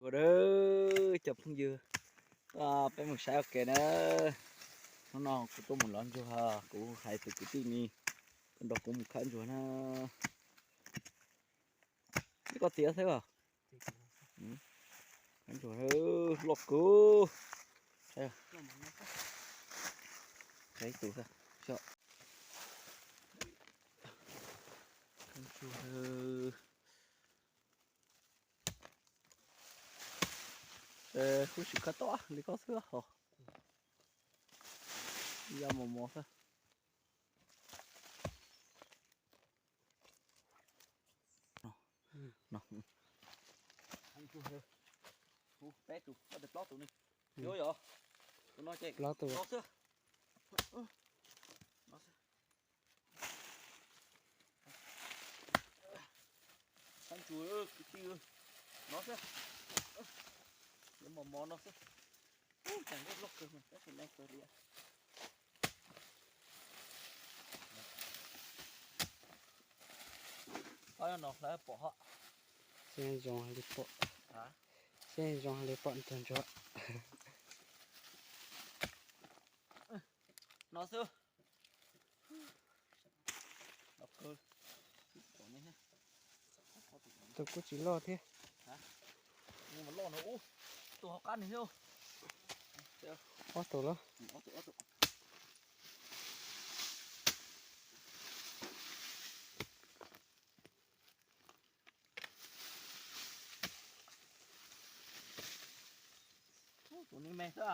Ua dawb cov phooj ywg, peb mus saib ua ke na. Hnub no kuv tuaj mus lov ntsuag, kuv hais tus kwv tij ni, nrog kuv mus khawb ntsuag na. Ib koj tiav xwb os. Khawb ntsuag loj kawg. Khawb ib tus xwb. Khawb ntsuag. Kuv sim khawb tau li koj xwb hos. Yog mos mos xwb. Peb tus, koj tias plaub tus ne. Yog, tus no ces plaub tus xwb. Khawb ntsuag kwv tij, no xwb. Yuav mos mos no xwb. Ub, cas loj kawg, tab sis me kawg li. Ob no hlawv pom hos. Seb zoo li pom. Seb zoo li pom ntsuag ntsuag. No xwb. Tus kuj tsis loj thiab. Tus hauv qab ni thiab. Ob tus los. Tus ni me xwb.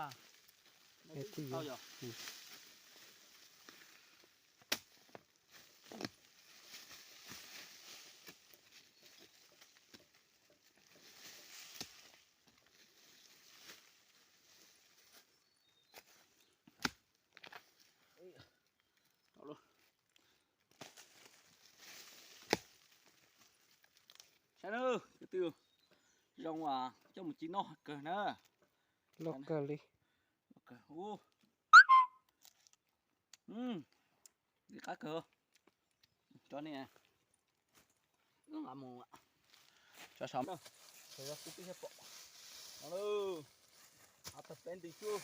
Saib na, kwv tij, zoo as, coj mus ci noj kawg na. Loj kawg li. Li qab kawg. Tso ne, tso saum, tsuas yog kuv twb thiaj pom. Av tag peb ntws xwb.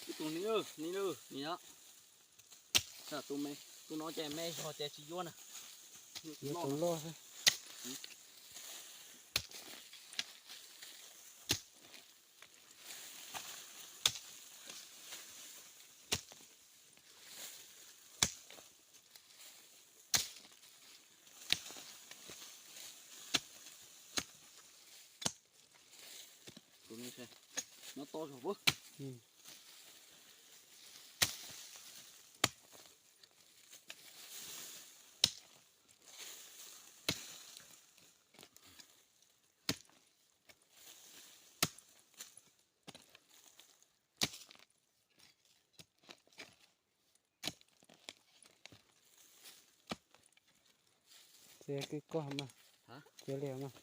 Ib tug ni, ni, ni, tus me, tus no ces me zog ces tsis yuav na. Yuav tus loj xwb. Nyob to zog pab. Txiav koj mas. Txiav li mas.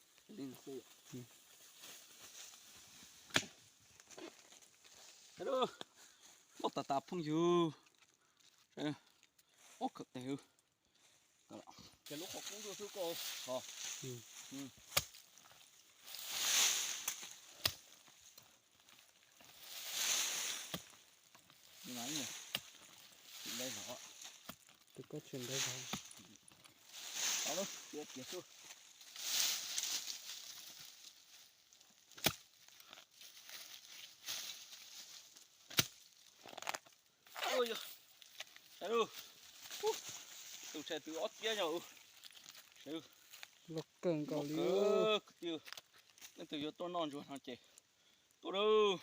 Loj tas tas phooj ywg. Ob kawm tes. Ces lub qhov kub ntuj xwb koj. Tus koj tsis ntev zog. Tus tshais twb ob txiab yog. Loj kawg nkaus li. Leej twg yuav tuaj noj ntsuag no ces tuaj lawm.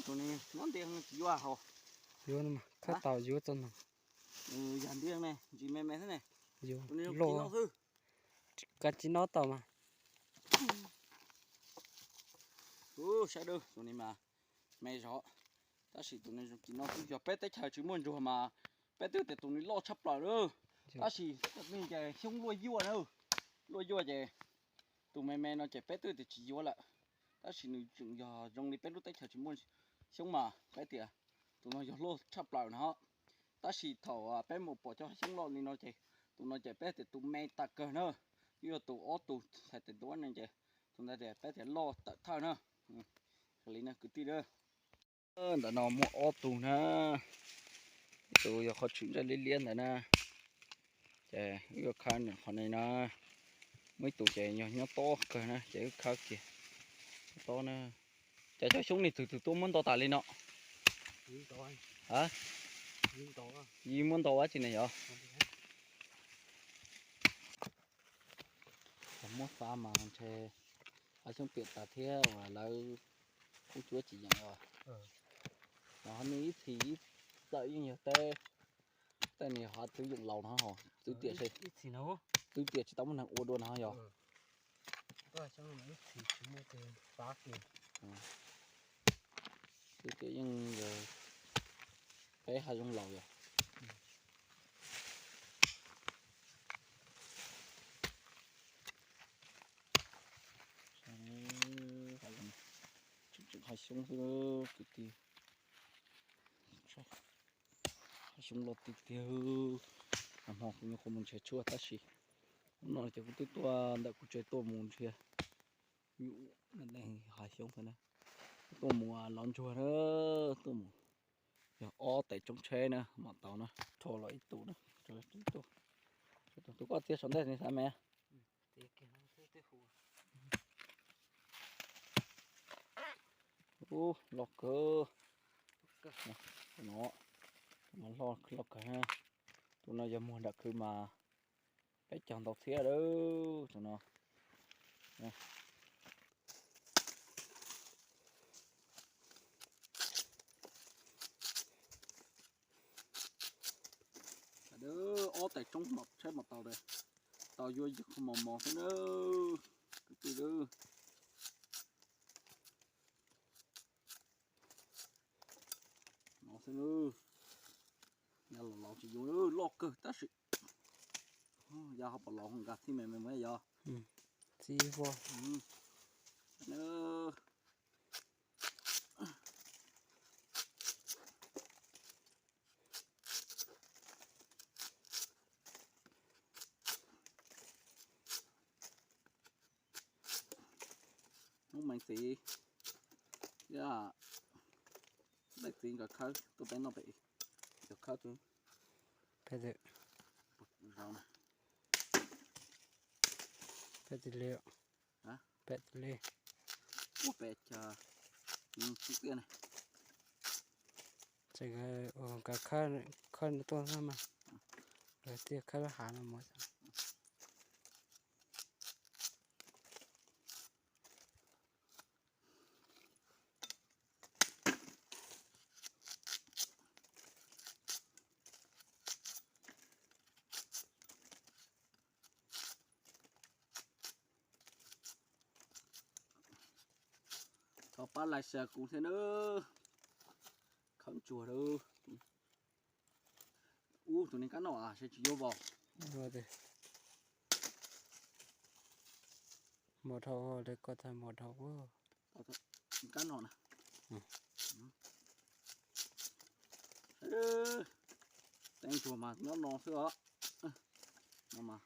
Tus ni nyob ntias tsis yuav hos. Yuav no mas khawb tau yuav txog no. Yog ntiag ne, ntsis me me xwb ne. Yuav loj xwb. Kav tsij noj tau mas. Ub, saib dub, tus ni mas me zog, tab sis tus ni zoo tsis noj xwb. Yog peb teb chaws tsis muaj ntsuag mas peb twb tias tus ni loj tshaj plaws lawm. Tab sis nws ces xyoob luaj yuaj na, luaj yuaj ces tus me me no ces peb twb tias tsis yuav lawm. Tab sis nws tseem yog zoo li peb lub teb chaws tsis muaj xyoob mas peb tias tus no yog loj tshaj plaws no. Tab sis thaum peb mus pom cov hav xyoob loj li no ces tus no ces peb tias tus me tag kawg na. Twb yog tus ob tug txhais tes ntuab no ces tus ntawd tias peb tias loj tawm thawj na. Li na kwv tij na. Ntawm no muaj ob tug na. Ib tug yog qhov tshwm ntsej liab liab ntawd na. Ces wb yuav khawb nws qhov no na. Muaj ib tug ces yog nyob tob kawg na ces wb khawb kiag tob na. Ces cov xyoob ni twg twg tuaj muab nto tas li no? Yog muab nto dab tsi ne yog? Muab xav mas ntshe hav xyoob piam tas thiab uas lawv kuj cuab tsis yeem os. Mas ho nej ib txhis ib txawm yeej yog teb, tej niag hav twb yeej laus no ho twb tiam, twb tiam tsis tau muaj neeg ua dua no yog. Twb tiam yeej yog peb hav zoov laus yog. Tseem hav xyoob xwb kwv tij. Hav xyoob loj tiag tiag. Nag hmo kuv nyuam qhuav mus nrhiav tshuaj tab sis hnub no ces kuv twb tuaj ntawm kuv tsev tuaj mus nrhiav. Hav xyoob tuaj mus lov ntsuag na, tuaj mus yog ob tais tsoob tsheb na mam tau na, rho los ib tug na, tus koj txiav saum ntej ne xav me. Ub, loj kawg. No, loj kawg. Tus no yog muag nram khw mas peb caug ntau txhiab lawm tus no. Ob tais tsoob tsheb mam tau, tau yuav yog qhov mos mos xwb na, kwv tij. No xwb, yog los los tsis yuav, loj kawg tab sis yog ho pom los nkag txij me me mus yog. Txij voj. Hnub Mees txiv, yog Mees txiv nkawd khawb tuaj peb noj pem, nkawd khawb tus, peb, peb tis li, peb tis li, peb, peb tiaj na. Tseem nkawd khawb tuaj xwb mas, lawv thiaj khawb lub hav no mus. Thov pab like share kuv thiab nawb. Khawb ntsuag lawm. Ub, tus niag kab noj seb tsis yuav vau. Mos dhau, koj tag mos dhau. Kab noj na. Teeb ntsuag mas nyob no xwb os. No mas.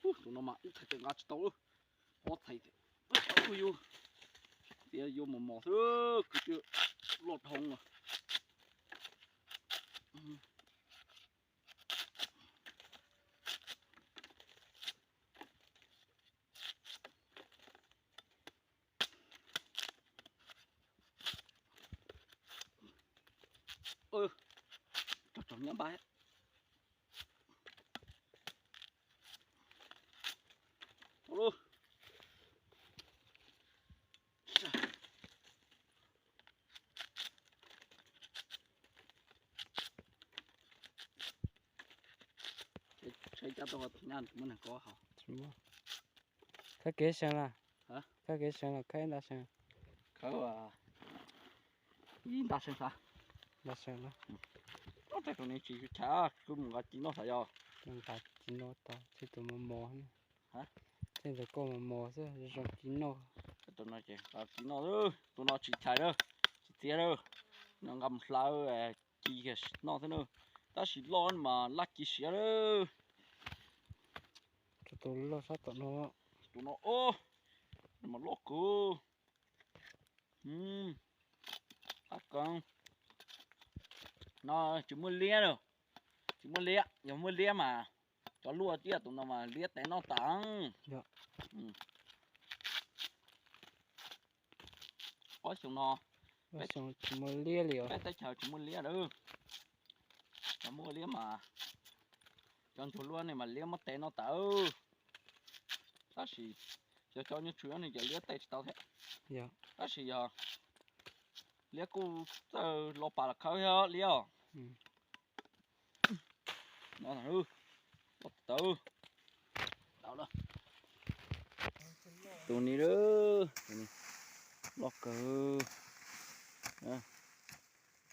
Tus no mas ib txhais tawm nqa tsis tau, ob txhais, ub, yus tias yuav mos mos xwb kwv tij, loj dhau os. Tso tso nyab npab. cab tau nyaj muab neeg kob haus. Khawb kev seev lawm. Khawb kev seev lawm, khawb ib nta seev. Khawb ib nta seev xav. Nta seev lawm. Ub, tej tus ni tsis chav, kuv mus nqa ci noj xav yog. Nqa ci noj tau, tej tus mos mos. Tej tus koj mos mos xwb, zoo ci noj. Tus no ces nqa ci noj, tus no tsis chav lawm, tsis txiav lawm. No nqa mus hlawv ci noj xwb na. Tab sis loj mas laj ci siav lawm. Tus loj sab tom no. Tus no, ub, mas loj kawg. Qab kawg. No tsis muaj liab lawm, tsis muaj liab, yog muaj liab mas cov luaj tiaj tus no mas liab tes noj tas. Ob xyoo no peb tsis muaj liab li, peb teb chaws tsis muaj liab lawm. Cov muaj liab mas, cov ntsuag luaj ne mas liab muab tes noj tas. Tab sis yog cov nyuj tsw ne ces liab tes tsis tau thiab. Tab sis yog liab kuj txawj lo pas los khawb thiab liab os. Tau, tus ni lawm, tus ni loj kawg.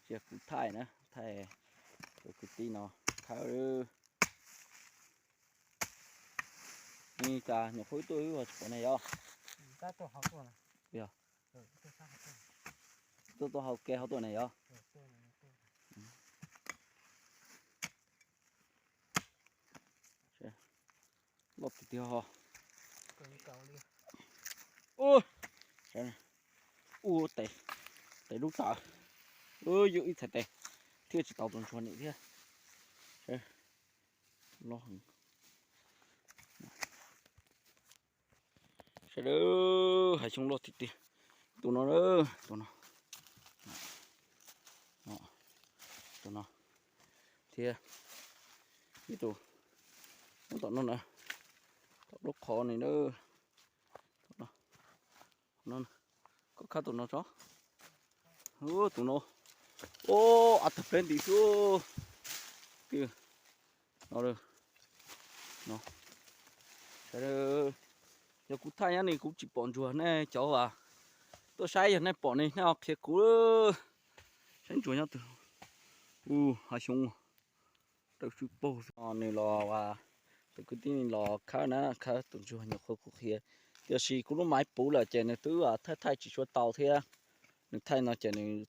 Cia kuv thaij na, thaij tus kwv tij no khawb lawm. Ni cas nyuam qhuav tuaj wb tsis pom ne yog? Yog tuaj tuaj hauv ke hauv tuaj ne yog? Loj tiag tiag. Ua tes, tes lub taw, yus ib txhais tes thiaj tsis tau tus ntsuag nim thiab. Loj heev. Sawv daws, hav xyoob loj tiag tiag. Tus no, tus no, tus no thiab ib tus nyob tom no na, tom lub qhov ni na. Koj khawb tus no tso. Tus no, ub, av tawg pleb nti xwb. Twb no, no, sawv daws, yog kuv thaij nyob ni kuv tsis pom ntsuag, nej cov tuaj saib yog nej pom ne nej ho qhia kuv. Saib ntsuag nyob twg. Ub, hav xyoob dawb swb paug xwb. Nws los, tus kwv tij los khawb na, khawb tus ntsuag nyuam qhuav kuv qhia. Tiam sis kuv lub maiv puv lawm ces nws twb thaij thaij tsis tshua tau thiab. Nws thaij no ces nws